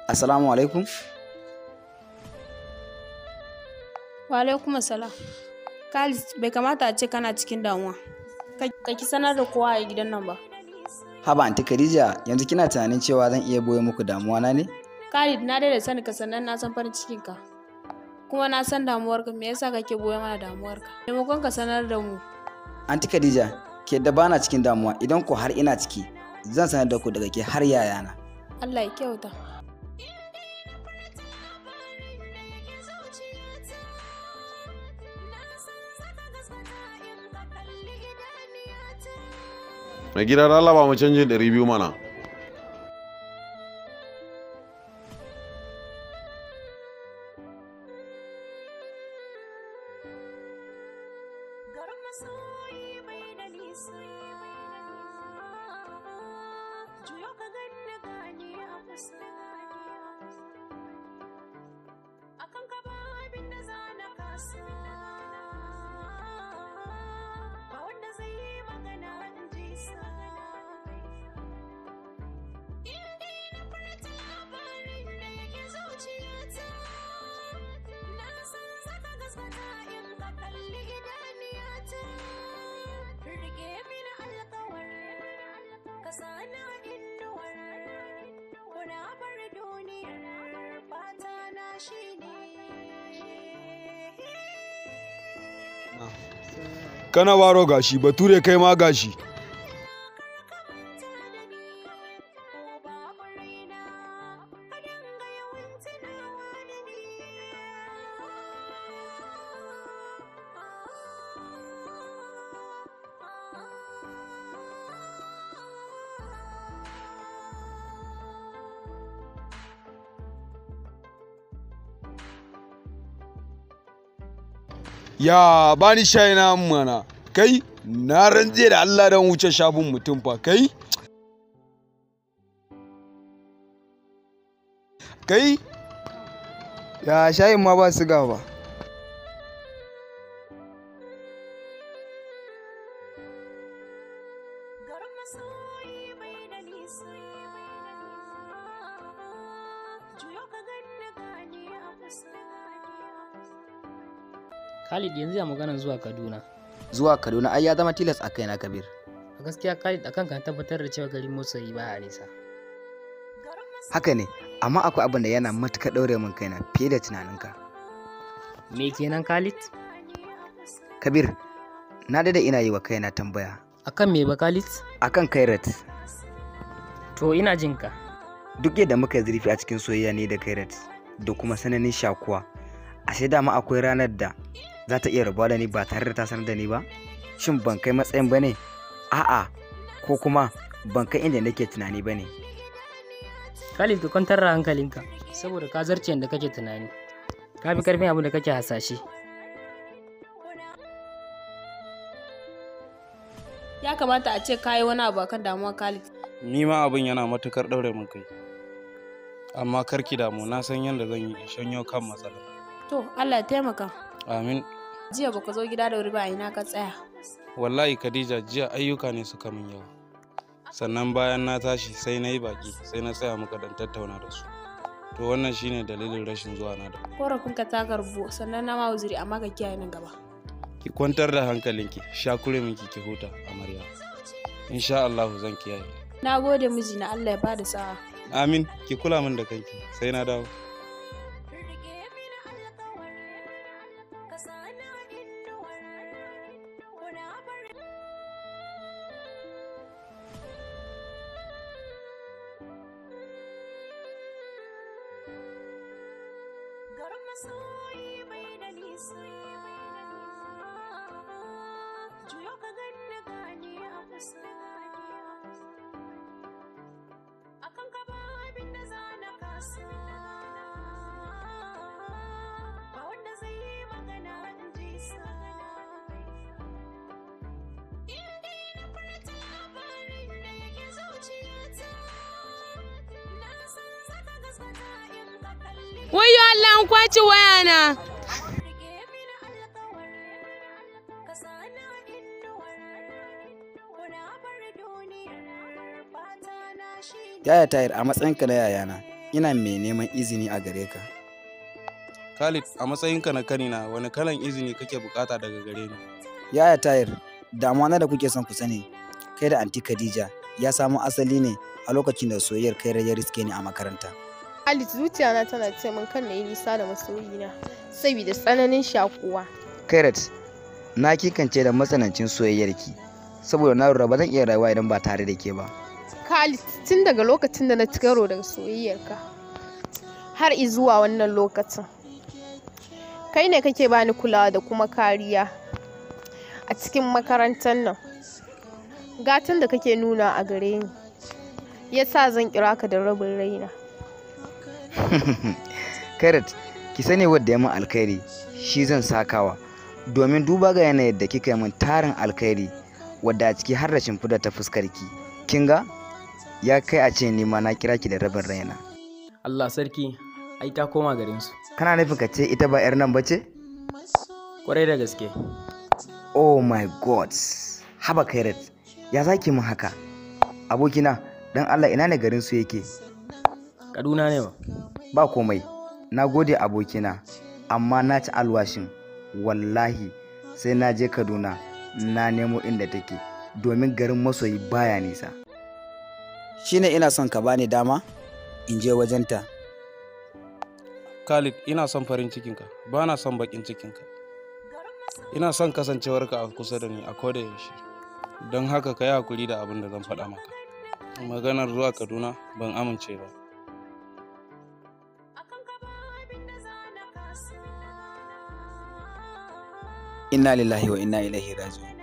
Assalamu alaikum. Wa alaikum assalam. Khalid, bai kamata a ce kana cikin damuwa. Ka ki sanar da kowa a gidan nan ba. Haba Anti Khadija, yanzu kina tunanin cewa zan iya boye muku damuwa na ne? Khalid, na daida sani ka sannan na san farin cikin ka. Kuma na san damuwarka, me yasa kake boye mana damuwarka? Maimakon ka sanar da mu. Anti Khadija, ke da bana cikin damuwa, idan ko har ina ciki, zan sanar da ku daga ke har yayana. Allah ya kyauta. Mai gida da Allah ba mu canjin 200 mana. Kana baro gashi, bature kai ma gashi. Ya bani shayi na mana. Kai, na rantse da Allah don wuce shafin mutum fa kai. Kai, Ya shayin ma ba siga ba. Khalid, yanzu ya maganan zuwa Kaduna. Zuwa Kaduna ai ya zama tilas a kaina Kabir. A gaskiya Khalid, akan kan tabbatar da cewa garin masoyi ba a nisa. Haka ne, amma akwai abin da yana matuƙar ɗaure min kaina fiye da tunaninka. Me kenan Khalid? Kabir, na dade ina yi wa kaina tambaya Akan me ba Khalid? akan Kairat. To ina jin ka. Duk yadda muka yi zurfi a cikin soyayya ne da Kairat da kuma sananin shakuwa, ashe dama akwai ranar da za ta iya rabuwa da ni ba tare da ta sanar da ni ba? Shin ban kai matsayin ba ne? A'a, ko kuma ban kai inda nake tunani ba ne? Khalid, ka kwantar da hankalinka saboda ka zarce yadda kake tunani. Ka fi karfin abin da kake hasashe. Ya kamata a ce ka yi wani abu akan damuwar Khalid. Ni ma abin yana matukar ɗaure min kai. Amma kar ki damu, na san yadda zan yi in shanyo kan matsalar. To, Allah ya taimaka. Amin. Jiya baka zo gida da wuri ba, a ina ka tsaya. Wallahi Khadija, jiya ayyuka ne suka min yawa. Sannan bayan na tashi sai na yi baki, sai na tsaya muka dan tattauna da su. To wannan shine dalilin rashin zuwa na da. Korafinka ta karbu, sannan na ma uzuri, amma ka kiyaye nan gaba. Ki kwantar da hankalinki, sha minki ki huta amarya. Insha Allah zan kiyaye. Na gode mijina, Allah ya bada sa'a. Amin, ki kula min da kanki, sai na dawo. Wayyo Allah, an kwace wayana. Yaya Tahir, a matsayinka na yayana, ina mai neman izini a gare ka. Khalid, a matsayinka na kanina, wani kalan izini kake bukata daga gare ni? Yaya Tahir, damuwa na da kuke son ku sani, kai da Anti Khadija ya samo asali ne a lokacin da soyayyar kai ya riske ni a makaranta. Khalid, zuciyana tana ce min kan na yi nisa da masoyina saboda tsananin shakuwa. Kairat, na kikance da matsanancin soyayyarki saboda na lura ba zan iya rayuwa idan ba tare da ke ba. Khalid, tun daga lokacin da na ci karo daga soyayyarka har izuwa wannan lokacin, kai ne kake bani kulawa da kuma kariya a cikin makarantar nan. Gatan da kake nuna a gare ni yasa zan kira ka da rabin raina. Kairat, ki sani wadda ya min alkhairi shi zan sakawa, domin duba ga yanayin da kika yi min tarin alkhairi wadda a ciki har da shimfiɗa ta fuskarki. Kin ga? Ya kai a ce ni ma na kira ki da rabin raina. Allah sarki, ai ta koma garinsu. Kana nufin ka ce ita ba 'yar nan ba ce? Kwarai da gaske. Oh my God! Haba Kairat, ya za ki min haka? Abokina, don Allah ina ne garin su yake? Kaduna ne ba. Ba komai, na gode abokina, amma na ci alwashin, wallahi sai na je Kaduna na nemo inda take, domin garin masoyi baya nisa. Shine ina son ka bani dama in je wajenta. Khalid, ina son farin cikinka, ba na son bakin cikinka. Ina son kasancewarka a kusa da ni a koda yaushe. Don haka ka yi hakuri da abin da zan faɗa maka. Maganar zuwa Kaduna ban amince ba. Inna lillahi wa inna ilaihi raji'un.